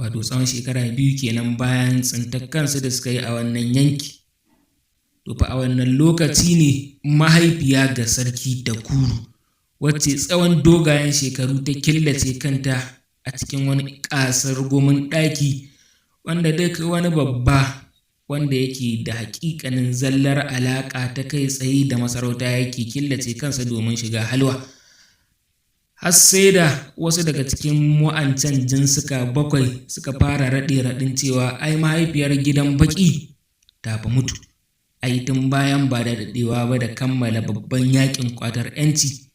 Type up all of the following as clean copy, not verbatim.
Wato tsawon shekara 2 kenan bayan tsintar kansu da suka yi a wannan yanki. To fa a wannan lokaci ne mahaifiya ga Sarki Dakuru, wacce tsawon dogayen shekaru ta killace kanta a cikin wani ƙasar gumin ɗaki wanda duk wani babba wanda yake da haƙiƙanin zallar alaƙa ta kai tsaye da masarauta yake killace kansa domin shiga halwa. Har sai da wasu daga cikin wa'ancan jinsuka 7 suka fara raɗe-raɗin cewa ai mahaifiyar gidan baƙi ta fa mutu. Ai tun bayan ba da daɗewa ba da kammala babban yaƙin ƙwatar 'yanci.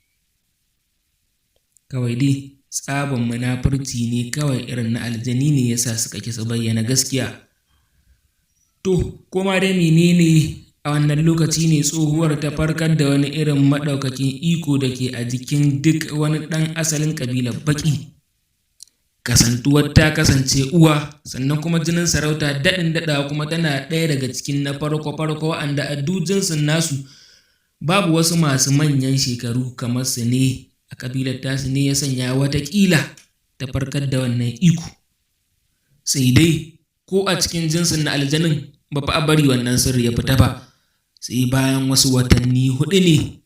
Kawai dai tsaban munafurci ne kawai irin na aljani ne yasa suka ƙi su bayyana gaskiya. To, koma dai menene, a wannan lokaci ne tsohuwar ta farkar da wani irin maɗaukakin iko da ke a jikin duk wani ɗan asalin ƙabilar baƙi. Kasantuwar ta kasance uwa, sannan kuma jinin sarauta, daɗin daɗawa kuma tana ɗaya daga cikin na farko-farko wa'anda a duk jinsin nasu babu wasu masu manyan shekaru kamar su ne a ƙabilar tasu, ne ya sanya watakila ta farkar da wannan iko. Sai dai ko a cikin jinsin na aljanin ba fa a bari wannan sirri ya fita ba. Sai bayan wasu watanni 4 ne,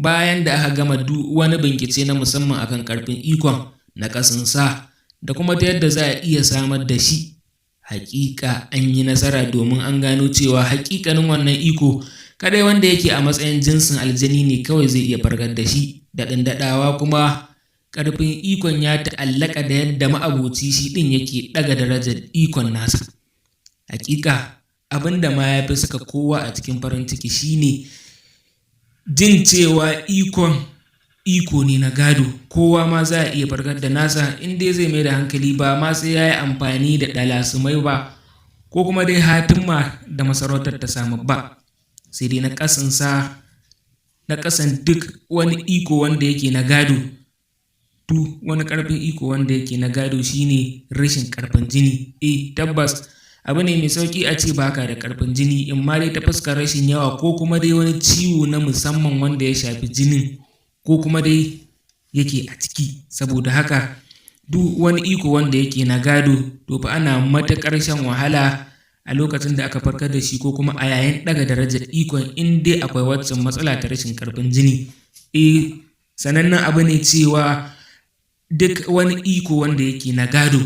bayan da aka gama duk wani bincike na musamman akan ƙarfin ikon na ƙasansa da kuma ta yadda za a iya samar da shi. Haƙiƙa an yi nasara, domin an gano cewa haƙiƙanin wannan iko kadai wanda yake a matsayin jinsin aljani ne kawai zai iya farkar da shi. Daɗin daɗawa kuma ƙarfin ikon ya ta'allaka da yadda ma'aboci shi ɗin yake ɗaga darajar ikon nasa. Haƙiƙa abin da ma ya fi saka kowa a cikin farin ciki shine jin cewa ikon iko ne na gado, kowa ma za a iya farkar da nasa in dai zai mai da hankali, ba ma sai ya yi amfani da ɗalasumai ba ko kuma dai hatimma da masarautar ta samu ba. Sai dai na ƙasansa, na ƙasan duk wani iko wanda yake na gado, duk wani ƙarfin iko wanda yake na gado, shine rashin ƙarfin jini. Eh, tabbas abu ne mai sauƙi a ce baka da ƙarfin jini, in ma dai ta fuskar rashin yawa ko kuma dai wani ciwo na musamman wanda ya shafi jinin ko kuma dai yake a ciki. Saboda haka duk wani iko wanda yake na gado, to fa ana matuƙar shan wahala a lokacin da aka farkar da shi ko kuma a yayin ɗaga darajar ikon, in dai akwai waccan matsala ta rashin ƙarfin jini. Eh, sanannen abu ne cewa duk wani iko wanda yake na gado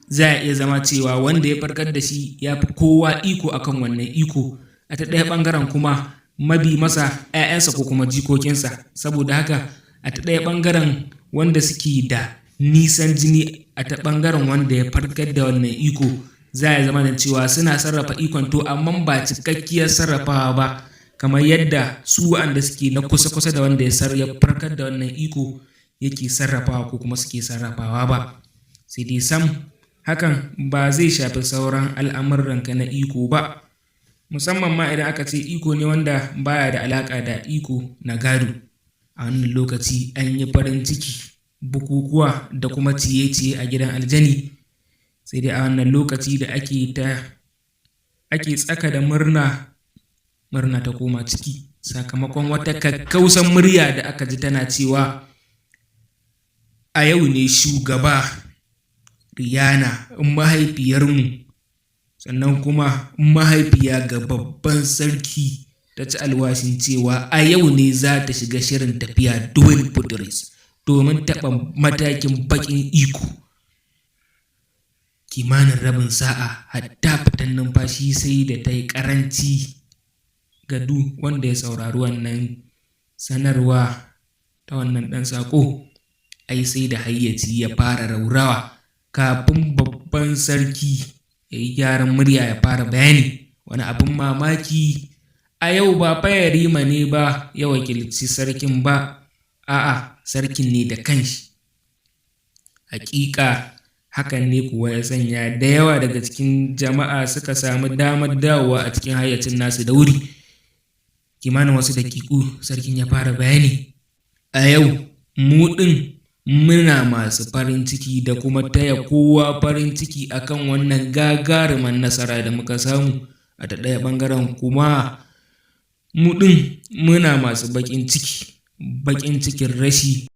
za a iya zama cewa wanda ya farkar da shi ya fi kowa iko akan wannan iko. A ta ɗaya ɓangaren kuma, mabi masa 'ya'yansa ko kuma jikokinsa. Saboda haka a ta ɗaya ɓangaren, wanda suke da nisan jini a ta ɓangaren wanda ya farkar da wannan iko, za a zama da cewa suna sarrafa ikon, to amma ba cikakkiyar sarrafawa ba kamar yadda su waɗanda suke na kusa-kusa da wanda ya farkar da wannan iko yake sarrafawa ko kuma suke sarrafawa ba. Sai dai sam hakan ba zai shafi sauran al'amuranka na iko ba, musamman ma idan aka ce iko ne wanda baya da alaƙa da iko na gado. A wannan lokaci an yi farin ciki, bukukuwa da kuma ciye-ciye a gidan aljani. Sai dai a wannan lokaci da ake tsaka da murna, murna ta koma ciki sakamakon wata kakkausan murya da aka ji tana cewa a yau ne shugaba Riyana, mahaifiyarmu, sannan kuma mahaifiya ga babban sarki, ta ci alwashin cewa a yau ne za ta shiga shirin tafiya Duwin Fortress domin taɓa matakin baƙin iko. Kimanin rabin sa'a, hatta fitan numfashi sai da ta yi ƙaranci ga duk wanda ya saurari wannan sanarwa ta wannan ɗan saƙo. Ai sai da hayyaci ya fara raurawa kafin babban sarki ya yi gyaran murya ya fara bayani. Wani abin mamaki, a yau ba fa Yarima ne ba ya wakilci sarkin ba, a'a, sarkin ne da kanshi. Hakika hakan ne kuwa ya sanya da yawa daga cikin jama'a suka samu damar dawowa a cikin hayyacin nasu da wuri. Kimanin wasu daƙiƙu sarkin ya fara bayani: "A yau mu ɗin muna masu farin ciki da kuma taya kowa farin ciki akan wannan gagarumin nasara da muka samu. A ta ɗaya ɓangaren kuma, mu ɗin muna masu baƙin ciki, baƙin cikin rashi."